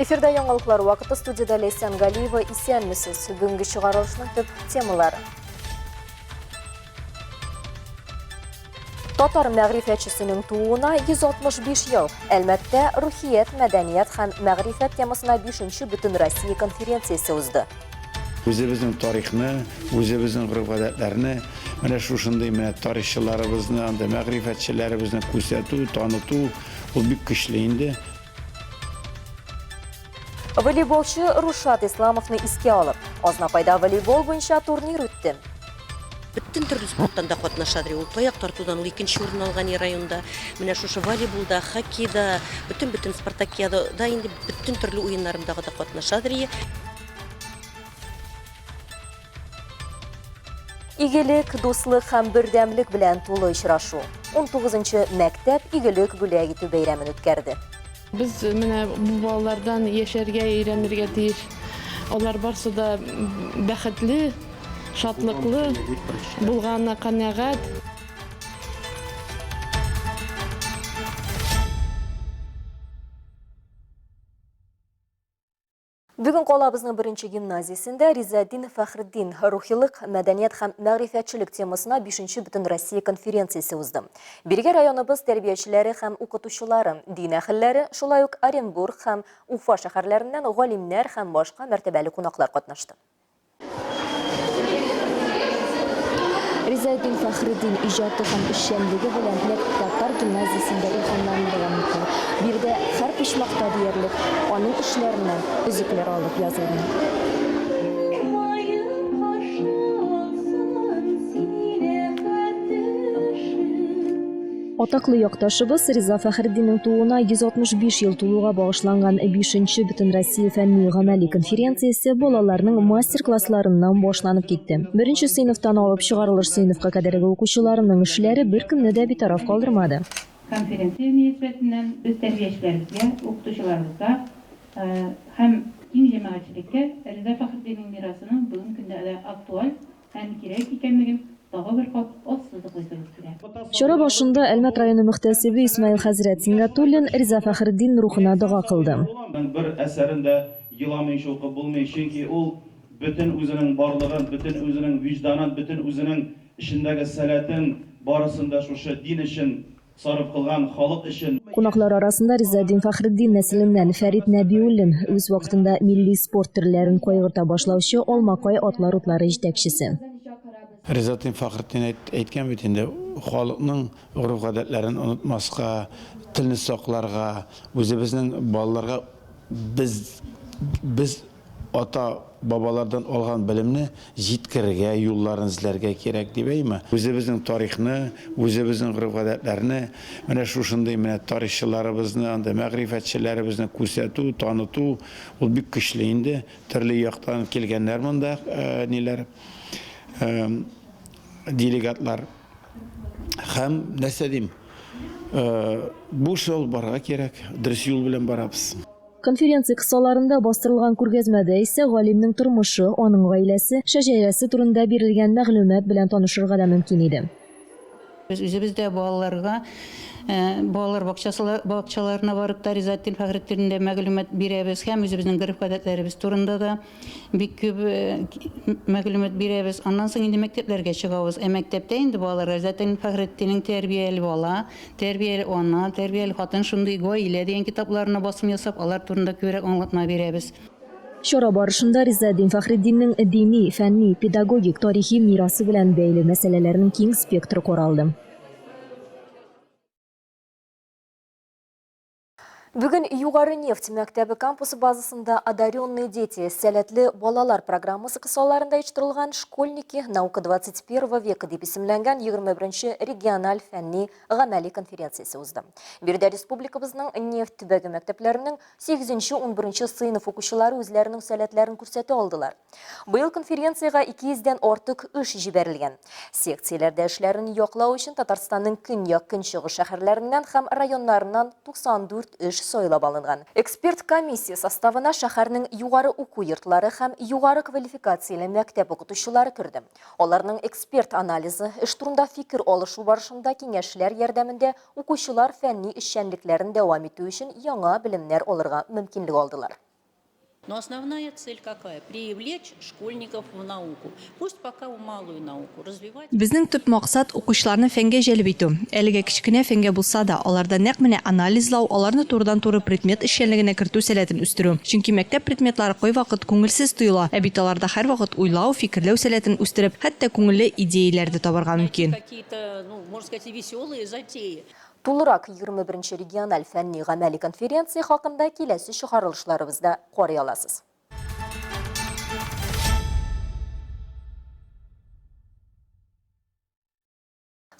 Эфирда яңалыклар вакыты студиядә Ләйсән Галиева. Исәнмесез. Бүгенге чыгарылышның төп темалары. Татар мәгърифәтчесенең тууына 165 ел. Әлмәттә рухият, мәдәният һәм мәгърифәт темасына 5 Бөтенроссия конференциясе узды. Үзебезнең тарихны, үзебезнең гореф-гадәтләрне, менә шушындый менә тарихчыларыбызны, анда мәгърифәтчеләребезне күрсәтү, таныту, ул бик көчле инде. Волейболчы Рушат Исламовны искә алып, Азнакайда волейбол буенча турнир үтте. Бөтен төрле спорттан да катнашадыр. Ул таяк тартудан ул икенче урын алган районда. Менә шушы волейболда, хоккейда, бөтен-бөтен спартакиадада инде бөтен төрле уеннарындагы да катнашадыр. Игелек, дуслык һәм бердәмлек белән тулы очрашу. 19 мәктәп игелек бүләк итү бәйрәмен үткәрде. Без менә бу балалардан яшәргә өйрәнергә тиеш. Алар барсы да бәхетле, шатлыклы, булганына канәгать. Бүген калабызның беренче гимназиясендә Ризаэддин Фәхретдин рухилык, мәдәният һәм мәгърифәтчелек темасына 5 Бөтенроссия конференциясе узды. Бирегә районыбыз тәрбиячеләре һәм укытучылары, дин әһелләре, шулай ук Оренбург һәм Уфа шәһәрләреннән галимнәр һәм башка мәртәбәле кунаклар катнашты. Ризаэддин Фәхретдин иҗаты һәм эшчәнлеге белән нәкъ татар гимназиясендә илһамланырга мөмкин. Биредә һәр почмакта диярлек аның эшләреннән өзекләр алып язылган. Атаклы якташыбыз Риза Фәхретдиннең тууына 165 ел тулуга багышланган бишенче Бөтенроссия фәнни-гамәли конференциясе балаларның мастер-классларыннан башланып китте. Беренче сыйныфтан алып чыгарылыш сыйныфка кадәрге укучыларының эшләре беркемне дә битараф калдырмады. Конференция мөнәсәбәтеннән без тәрбиячеләребезгә, укытучыларыбызга һәм киң җәмәгатьчелеккә Риза Фәхретдиннең мирасының бүгенге көндә дә актуаль Һәм кирәк икәнлеген тагы бер кат ассызыклыйсыбыз килә. Чара башында Әлмәт районы мөхтәсибе Исмаил хәзрәт Сингатуллин Риза Фәхретдин рухына дога кылды. Аның бер әсәрен дә еламыйча укып булмый, чөнки ул бөтен үзенең барлыгын, бөтен үзенең вөҗданын, бөтен үзенең эчендәге сәләтен, барысын да шушы дин өчен Сарыф кылган халык өчен. Кунаклар арасында Ризаэддин Фәхретдин нәселеннән Фәрит Нәбиуллин, үз вакытында милли спорт төрләрен кайгырта башлаучы Алмакай атлар утлары җитәкчесе. Ризаэддин Фәхретдин әйткән бит инде, халыкның гореф-гадәтләрен онытмаска, телне сакларга, үзебезнең балаларга без без Ата, бабалардан алган белемне җиткерергә, юлларын эзләргә кирәк дип әйме. Үзебезнең тарихны, үзебезнең гореф-гадәтләрне, менә шушындый менә тарихчыларыбызны, андый мәгърифәтчеләребезне күрсәтү, таныту, ул бик көчле инде. Төрле яктан килгәннәр монда, ниләр, делегатлар. Һәм, нәрсә дим, бу эшне алып барырга кирәк, дөрес юл белән барабыз. Конференция кысаларында бастырылган күргәзмәдә исә галимнең тормышы, аның гаиләсе, шәҗәрәсе турында бирелгән мәгълүмат белән танышырга да мөмкин иде. Без үзебез дә балаларга балалар бакчаларына барып та Ризаэддин Фәхретдиндә мәгълүмат бирәбез һәм үзебезнең гореф-гадәтләребез турында да бик күп мәгълүмат бирәбез. Аннан соң инде мәктәпләргә чыгабыз. Ә мәктәптә инде балаларга Ризаэддин Фәхретдиннең Тәрбияле бала, Тәрбияле ана, тәрбияле хатын шундый гаилә дигән китапларына басым ясап, алар турында күбрәк аңлатма бирәбез. Чара барышында Ризаэддин Фәхретдиннең дини, фәнни, педагогик, тарихи мирасы белән бәйле мәсьәләләрнең киң спектры каралды. Бүген Югары нефть мәктәбе кампусы базасында Одаренные дети, сәләтле балалар программасы кысаларында оештырылган Школьники, наука 21 века дип исемләнгән 21 региональ фәнни гамәли конференциясе узды. Биредә республикабызның нефть төбәге мәктәпләренең 8-11 сыйныф укучылары үзләренең сәләтләрен күрсәтә алдылар. Быел конференциягә 200 дән артык эш җибәрелгән. Секцияләрдә эшләрен яклау өчен Татарстанның көньяк-көнчыгыш шәһәрләреннән һәм районнарыннан 94 эш сайлап алынган. Эксперт комиссия составына шәһәрнең югары уку йортлары һәм югары квалификацияле мәктәп укытучылары керде. Аларның эксперт анализы, эш турында фикер алышу барышында киңәшләр ярдәмендә укучылар фәнни эшчәнлекләрен дәвам итү өчен яңа белемнәр алырга мөмкинлек алдылар. Но основная цель какая? Привлечь школьников в науку. Пусть пока в малую науку. Развивать. Безнең төп максат, укучыларны фәнгә җәлеп итү. Әлегә кечкенә фәнгә булса да, аларда нәкъ менә анализлау, аларны турыдан-туры предмет эшчәнлегенә кертү сәләтен үстерү. Чөнки мәктәп предметлары кайвакыт күңелсез тоела, ә бит аларда һәрвакыт уйлау, фикерләү сәләтен үстереп, хәтта күңелле идеяләр дә табарга мөмкин. Какие-то, ну, можно сказать, и веселые затеи. Тулырак 21 нче региональ фәнни-гамәли конференция хакында киләсе чыгарылышларыбызда карый аласыз.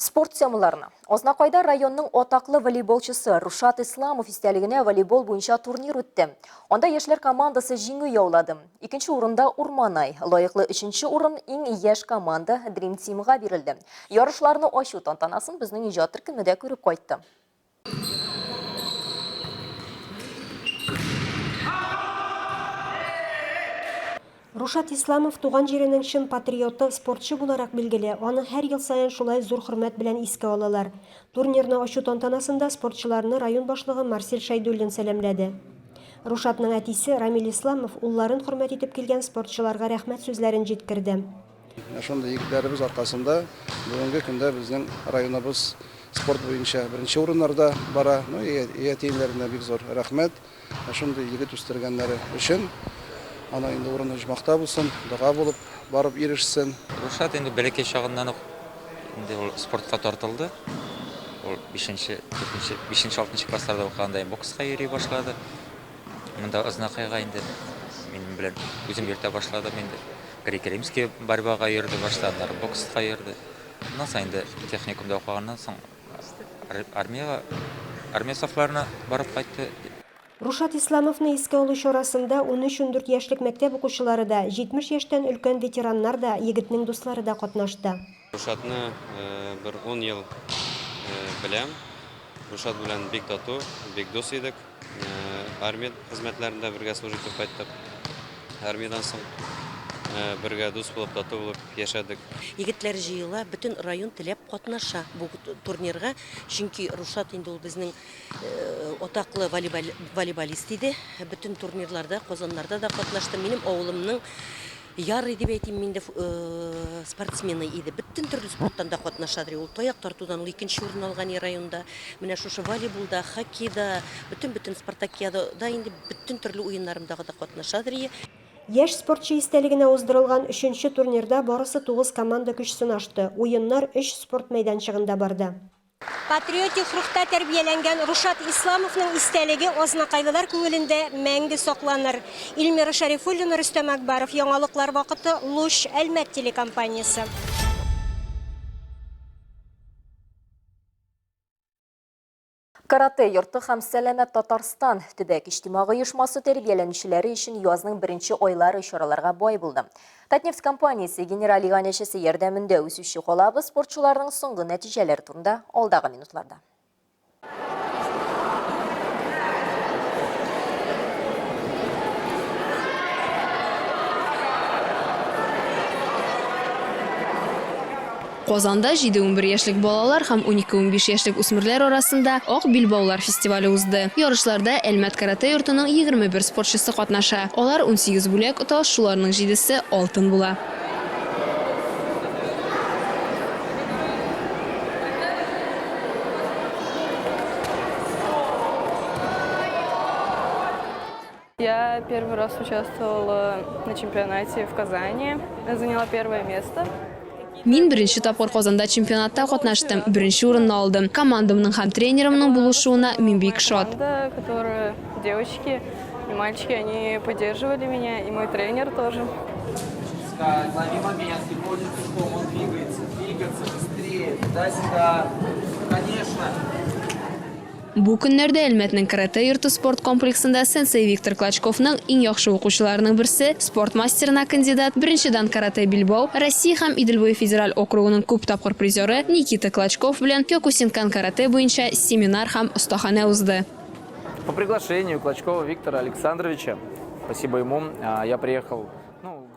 Спорт темаларына. Азнакайда районның атаклы волейболчысы Рушат Исламов истәлегенә волейбол буенча турнир үтте. Анда яшьләр командасы җиңү яулады. Икенче урында Урманай, лаеклы өченче урын иң яшь команда Dream Team-га бирелде. Ярышларны ачу тантанасын безнең иҗат төркеме дә күреп кайтты. Рушат Исламов туган җиренең чын патриоты, спортчы буларак билгеле, аны һәр ел саен шулай зур хөрмәт белән искә алалар. Турнирны ачу тантанасында спортчыларны район башлыгы Марсель Шәйдуллин сәламләде. Рушатның әтисе Рамил Исламов улларын хөрмәт итеп килгән спортчыларга рәхмәт сүзләрен җиткерде. Менә шундый егетләребез аркасында бүгенге көндә безнең районыбыз спорт буенча беренче урыннарда бара. Ну и әти-әниләренә бик зур рәхмәт. Менә шундый егет үстергәннәре өчен. Ана инде урыны оҗмахта булсын, дога булып барып ирешсен. Рушат инде бәләкәй чагыннан ук инде ул спортка тартылды. Ул бишенче, дүртенче, бишенче, алтынчы классларда укыганда бокска йөри башлады. Монда Азнакайга инде минем белән үзем йөртә башладым инде. Грек-римский борьбага йөрде башта, аннары бокска йөрде. Аннан соң инде техникумда укыганнан соң армиягә, армия сафларына барып кайтты. Рушат Исламовны искә алу чарасында унөч-ундүрт яшьлек мәктәп укучылары да, 70 яшьтән өлкән ветераннар да, егетнең дуслары да катнашты. Рушатны бер ун ел беләм. Рушат белән бик тату, бик дус идек. Армия хезмәтләрендә бергә служить итеп кайттык. Армиядән соң бергә дус булып, тату булып яшәдек. Егетләр җыела, бөтен район теләп катнаша бу турнирга, чөнки Рушат инде ул безнең атаклы волейболист иде. Бөтен турнирларда, Казаннарда да катнашты. Минем авылымның Ярый дип әйтим инде, спортсмены иде. Бөтен төрле спорттан да катнаша ди. Ул таяк тартудан ул икенче урын алган и районда. Менә шушы волейболда, хоккейда, бөтен-бөтен спартакиадада инде бөтен төрле уеннарындагы да катнаша ди. Яшь спортчы истәлегенә уздырылган өченче турнирда барысы тугыз команда көч сынашты. Уеннар өч спорт мәйданчыгында барды. Патриотик рухта тәрбияләнгән Рушат Исламовның истәлеге азнакайлылар күңелендә мәңге сакланыр. Эльмира Шәрифуллина, Рөстәм Акбаров, Яңалыклар вакыты, Луч, Әлмәт телекомпаниясе. Каратэ йорты һәм Сәламәт Татарстан төбәк иҗтимагый оешмасы тәрбияләнүчеләре өчен язның беренче айлары чараларга бай булды. Татнефть компаниясе генераль иганәчесе ярдәмендә үсүче калабыз спортчыларының соңгы нәтиҗәләре турында алдагы минутларда. Казанда 7-11 яшьлек балалар һәм 12-15 яшьлек үсмерләр арасында Ак билбаулар фестивале узды. Ярышларда Әлмәт каратэ йортының 21 спортчысы катнаша. Алар 18 бүләк ота, шуларның җидесе алтын була. Я первый раз участвовала на чемпионате в Казани, заняла первое место. Мин беренче тапкыр Казанда чемпионатта катнаштым, беренче урынны алдым. Командамның һәм тренерымның булышуына мин бик шат. Команда, которые девочки и мальчики, они поддерживали меня, и мой тренер тоже. Лови момент, ты ходишь пешком, он двигается, двигаться быстрее, туда-сюда, конечно. Бу көннәрдә Әлмәтнең каратэ йорты спорт комплексында сенсей Виктор Клочковның иң яхшы укучыларының берсе, спорт мастерына кандидат, беренче дан каратэ билбау, Россия һәм Идел буе федераль округының күп тапкыр призеры Никита Клочков белән кёкусинкан каратэ буенча семинар һәм остаханә узды. По приглашению Клочкова Виктора Александровича, спасибо ему, я приехал.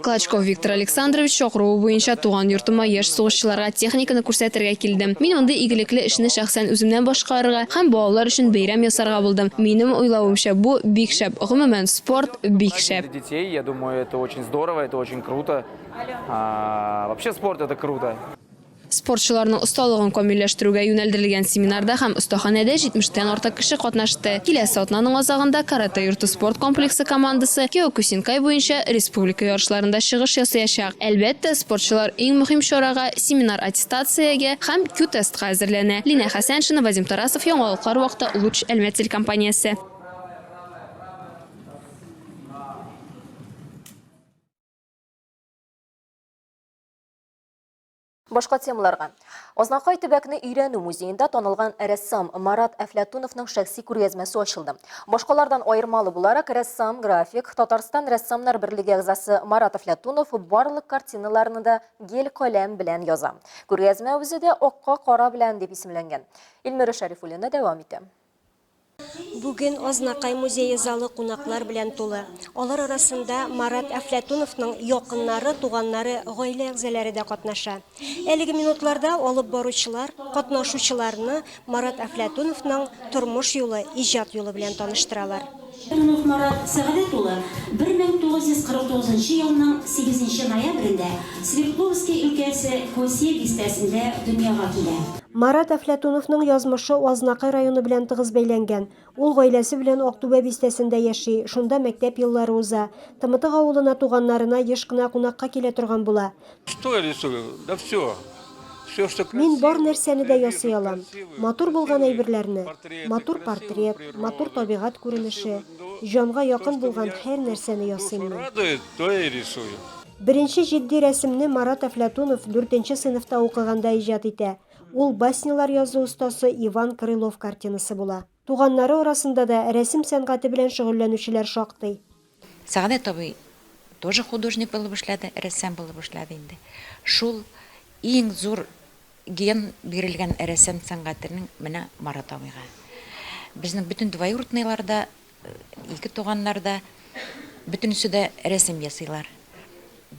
Клочков Виктор Александрович чакыруы буенча туган йортыма яшь сугышчыларга техниканы күрсәтергә килдем. Мин мондый игелекле эшне шәхсән үземнән башкарырга һәм балалар өчен бәйрәм ясарга булдым. Минем уйлавымча, бу бик шәп. Гомумән, спорт бик шәп. Детей, я думаю, это очень здорово, это очень круто. Вообще спорт это круто. Спортчыларның осталыгын камилләштерүгә юнәлдерелгән семинарда һәм остаханәдә 70 тән артык кеше катнашты. Киләсе атнаның азагында Каратэ йорты спорт комплексы командасы киокусинкай буенча республика ярышларында чыгыш ясаячак. Әлбәттә, спортчылар иң мөһим чарага, семинар-аттестациягә һәм Q-тестка әзерләнә. Линә Хәсәншина, Вадим Тарасов, Яңалыклар вакыты, Луч, Әлмәт телекомпаниясе. Башка темаларга. Азнакай төбәкне өйрәнү музеенда танылган рәссам Марат Әфләтуновның шәхси күргәзмәсе ачылды. Башкалардан аермалы буларак, рәссам, график, Татарстан рәссамнар берлеге әгъзасы Марат Әфләтунов барлык картиналарны да гель каләм белән яза. Күргәзмә үзе дә Акка кара белән дип исемләнгән. Эльмира Шәрифуллина дәвам итә. Бүген Азнакай музее залы кунаклар белән тулы. Алар арасында Марат Әфләтуновның якыннары, туганнары, гаилә әгъзалары да катнаша. Әлеге минутларда алып баручылар катнашучыларны Марат Әфләтуновның тормыш юлы, иҗат юлы белән таныштыралар. Әфләтунов Марат Сәгадәт улы 1949 нчы елның сигезенче ноябрендә Свердловски өлкәсе Косья бистәсендә дөньяга килә. Марат Әфләтуновның язмышы Азнакай районы белән тыгыз бәйләнгән. Ул гаиләсе белән Актүбә бистәсендә яши, шунда мәктәп еллары уза. Тымытык авылына туганнарына еш кына кунакка килә торган була. Что я рисую? Да все. Все, что Мин бар нәрсәне дә ясый алам. Матур булган әйберләрне. Матур портрет, матур табигать күренеше, җанга якын булган һәр нәрсәне ясыйм мин. Радует, то я и рисую. Беренче җитди рәсемне Марат Әфләтунов дүртенче сыйныфта укыганда иҗат итә. Ул баснялар язу остасы Иван Крылов картинасы була. Туганнары арасында да рәсем сәнгате белән шөгыльләнүчеләр шактый. Сәгадәт абый тоже художник булып эшләде, рәссам булып эшләде инде. Шул иң зур ген бирелгән рәсем сәнгатенең менә Марат абыйга. Безнең бөтен двоюродныйлар да, ике туганнар да, бөтенесе дә рәсем ясыйлар.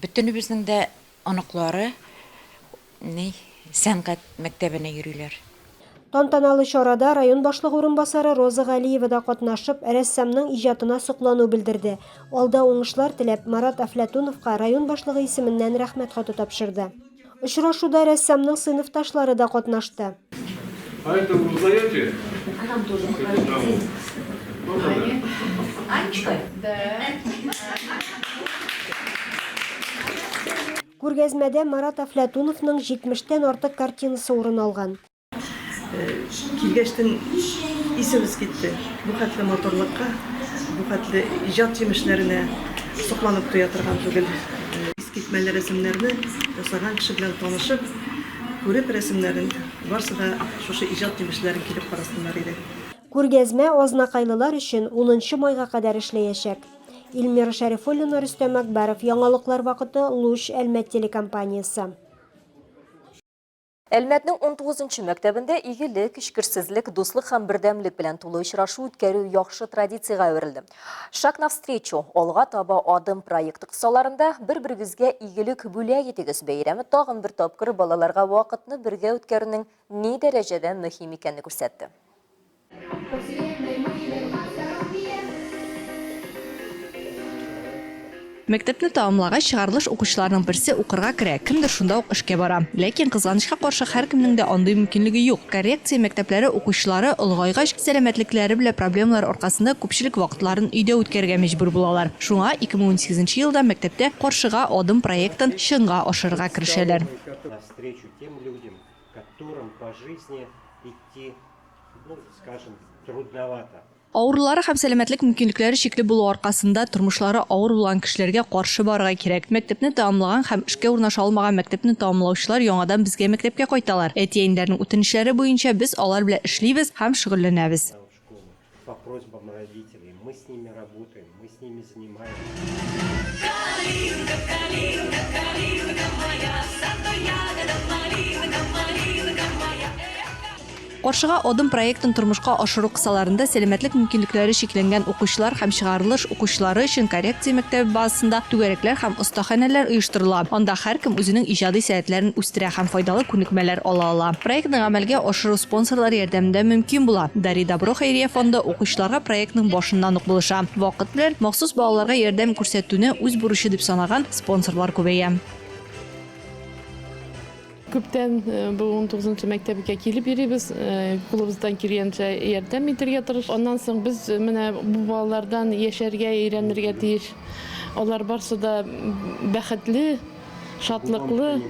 Бөтенебезнең дә оныклары ни, сәнгать мәктәбенә йөриләр. Тантаналы чарада район башлыгы урынбасары Роза Галиева да катнашып, рәссамның иҗатына соклану белдерде. Алда уңышлар теләп, Марат Әфләтуновка район башлыгы исеменнән Рәхмәт хаты тапшырды. Очрашуда рәссамның сыйныфташлары да катнашты. А это вы узнаете? А нам тоже покажите. Анечка? Да. Күргәзмәдә Марат Әфләтуновның 70 тән артык картинасы урын алган. Килгәчтен исебез китте. Бу хәтле матурлыкка, бу хәтле иҗат җимешләренә сокланып туя торган түгел. Искитмәле рәсемнәрне ясаган кеше белән танышып, күреп рәсемнәрен, барсы да шушы иҗат җимешләрен килеп карасыннар иде. Күргәзмә азнакайлылар өчен унынчы майга кадәр эшләячәк. Эльмира Шәрифуллина, Рөстәм Әкбәров, Яңалыклар вакыты, Луч, Әлмәт телекомпаниясе. Әлмәтнең унтугызынчы мәктәбендә игелек, эчкерсезлек, дуслык һәм бердәмлек белән тулы очрашу үткәрү яхшы традициягә әверелде. Шаг навстречу, алга таба адым проекты кысаларында бер-берегезгә игелек бүләк итегез бәйрәме тагын бер тапкыр балаларга вакытны бергә үткәрүнең ни дәрәҗәдә мөһим икәнне күрсәтте. Мәктәпне тәмамлагач, чыгарылыш укучыларының берсе укырга керә, кемдер шунда ук эшкә бара. Ләкин, кызганычка каршы, һәркемнең дә андый мөмкинлеге юк. Коррекция мәктәпләре укучылары, олыгайгач, сәламәтлекләре белән проблемалар аркасында күпчелек вакытларын өйдә үткәрергә мәҗбүр булалар. Шуңа 2018 нче елда мәктәптә Каршыга адым проектын чынга ашырырга керешәләр. ну, скажем, трудновато. Авырулары һәм сәламәтлек мөмкинлекләре чикле булу аркасында тормышлары авыр булган кешеләргә каршы барырга кирәк. Мәктәпне тәмамлаган һәм эшкә урнаша алмаган мәктәпне тәмамлаучылар яңадан безгә мәктәпкә кайталар. Әти-әниләрнең үтенечләре буенча без алар белән эшлибез һәм шөгыльләнәбез. По просьбам родителей мы с ними работаем, мы с ними занимаемся. Калинка, калинка, калинка моя, зато ягода, малинка, малинка моя. Каршыга адым проектын тормышка ашыру кысаларында сәламәтлек мөмкинлекләре чикләнгән укучылар һәм чыгарылыш укучылары өчен коррекция мәктәбе базасында түгәрәкләр һәм остаханәләр оештырыла, анда һәркем үзенең иҗади сәләтләрен үстерә һәм файдалы күнекмәләр ала ала. Проектны гамәлгә ашыру спонсорлар ярдәмендә мөмкин була. Дари добро хәйрия фонды укучыларга проектның башыннан ук булыша. Вакыт белән, махсус балаларга ярдәм күрсәтүне үз бурычы дип санаган спонсорлар күбәя. Күптән бу унтугызынчы мәктәпкә килеп йөрибез, кулыбыздан килгәнчә ярдәм итәргә тырыш. Аннан соң без менә бу балалардан яшәргә өйрәнергә тиеш. Алар барсы да бәхетле, шатлыклы,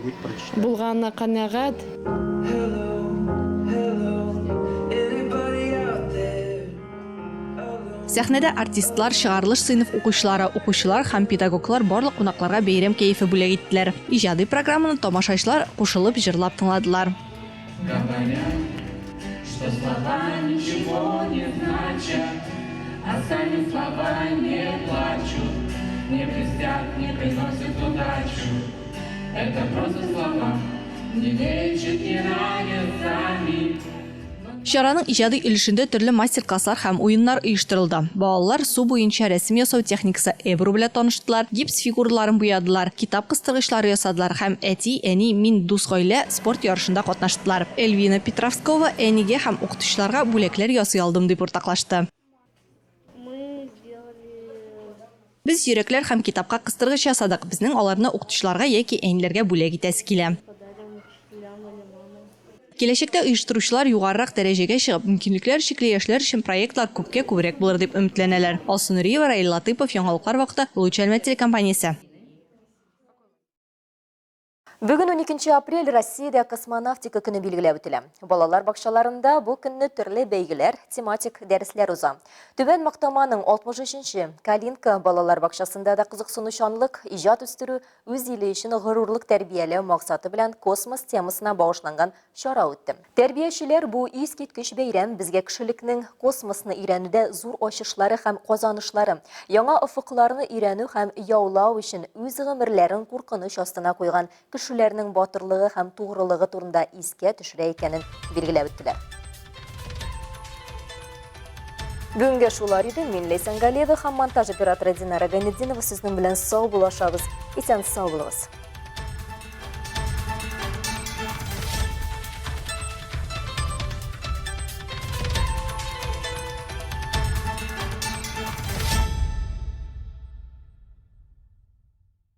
булганына канәгать. Сәхнәдә артистлар, чыгарылыш сыйныф укучылары, укучылар һәм педагоглар барлык кунакларга бәйрәм кәефе бүләк иттеләр. Иҗади программаны тамашачылар кушылып җырлап тыңладылар. Говорят, что слова ничего не значат, а сами слова не плачут, не блестят, не приносят удачу. Это просто слова, не лечат, не ранят сами. Чараның иҗади өлешендә төрле мастер-класслар һәм уеннар оештырылды. Балалар су буенча рәсем ясау техникасы Эбру белән таныштылар, гипс фигураларын буядылар, китап кыстыргычлары ясадылар һәм Әти, әни, мин, дус гаилә спорт ярышында катнаштылар. Эльвина Петровскова әнигә һәм укытучыларга бүләкләр ясый алдым, дип уртаклашты. Без йөрәкләр һәм китапка кыстыргыч ясадык, безнең аларны укытучыларга яки әниләргә бүләк итәсе килә. Киләчәктә оештыручылар югарырак дәрәҗәгә чыгып, мөмкинлекләр чикле яшьләр өчен проектлар күпкә күбрәк булыр дип өметләнәләр. Алсу Нуриева, Раил Латыйпов, Яңалыклар вакыты, Луч Әлмәт телекомпаниясе. Бүген 12 апрель Россиядә космонавтика көне билгеләп үтелә. Балалар бакчаларында бу көнне төрле бәйгеләр, тематик дәресләр уза. Түбән Мактаманың 63 нче Калинка балалар бакчасында да кызыксынучанлык, иҗат үстерү, үз иле өчен горурлык тәрбияләү максаты белән космос темасына багышланган чара үтте. Тәрбиячеләр бу искиткеч бәйрәм безгә кешелекнең космосны өйрәнүдә зур ачышлары һәм казанышлары, яңа офыкларны өйрәнү һәм яулау өчен үз гомерләрен куркыныч астына куйган кешеләрнең батырлыгы һәм тугрылыгы турында искә төшерә икәнен билгеләп үттеләр. Бүгенгә шулар иде. Мин Ләйсән Галиева һәм монтаж операторы Динара Гайнетдинова сезнең белән сау булашабыз. Исән сау булыгыз.